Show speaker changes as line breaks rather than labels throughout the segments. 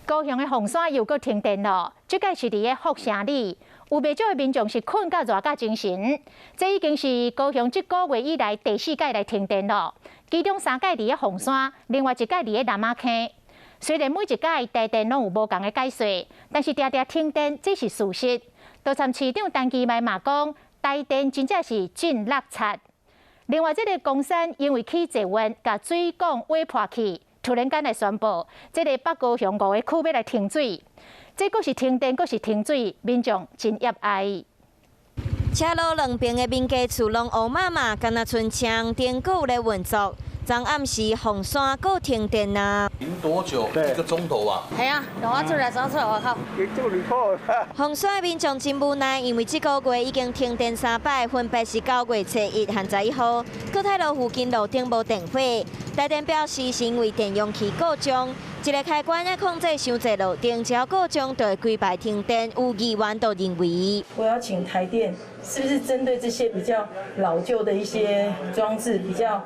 高雄的鳳山又閣停電咯，這擺是佇个福城里，有袂少的民眾是睏甲熱甲精神。這已經是高雄這個月以來第四擺來停電咯，其中三擺佇个鳳山，另外一擺佇个南仔坑。雖然每一擺台電攏有無仝的解說，但是定定停電這是事實。桃山市長陳其邁嘛講，台電真正是真落漆。另外，這个岡山因為起捷運，共水管挖破去。突然間來宣布，這个北高雄五个區欲來停水，這閣是停電，閣是停水，民眾真厭哀。
車路兩邊的民家厝攏烏麻麻，敢若賰窗燈閣有咧運作。昨暗時鳳山閣停電啊！
停多久？一個鐘頭啊？
係啊，我出來走出來外口。
鳳山的民眾真無奈，因為這個月已經停電三擺，分別是9月初1和11號。閣太路附近路頂無電火，台電表示是因為電容器故障，一个開關咧控制傷濟路燈，只要故障就會規排停電。有議員都認為，
我要請台電，是不是針對這些比較老舊的一些裝置，比較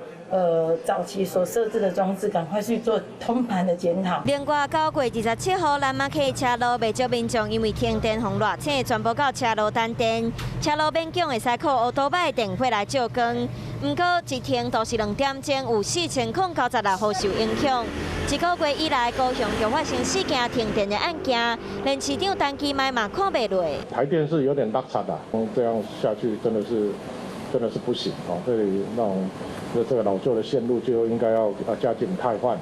早期所設置的裝置，趕快去做通盤的檢討。
另外，9月27號，南仔坑車路袂少民眾因為停電予熱醒，全部到車路等電。車路勉強會使靠烏多擺的電火來照光，毋過一停都是2點鐘，有4096戶受影響。一個月以來，高雄就發生四件停電的案件，連市長陳其邁嘛看袂落。
台電是有點落漆啊，這樣下去真的是不行哦。這裡那種。這個老舊的線路就應該要加緊汰換。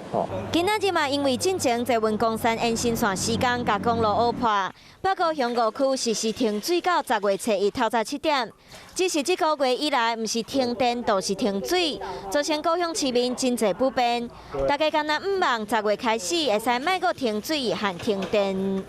今仔日嘛，因為進前捷運岡山延伸線施工，共公路挖破，北高雄五區實時停水到10月初1透早7點。只是這個月以來，毋是停電，就是停水，造成高雄市民真濟不便。大家敢若向望十月開始會使莫閣停水和停電。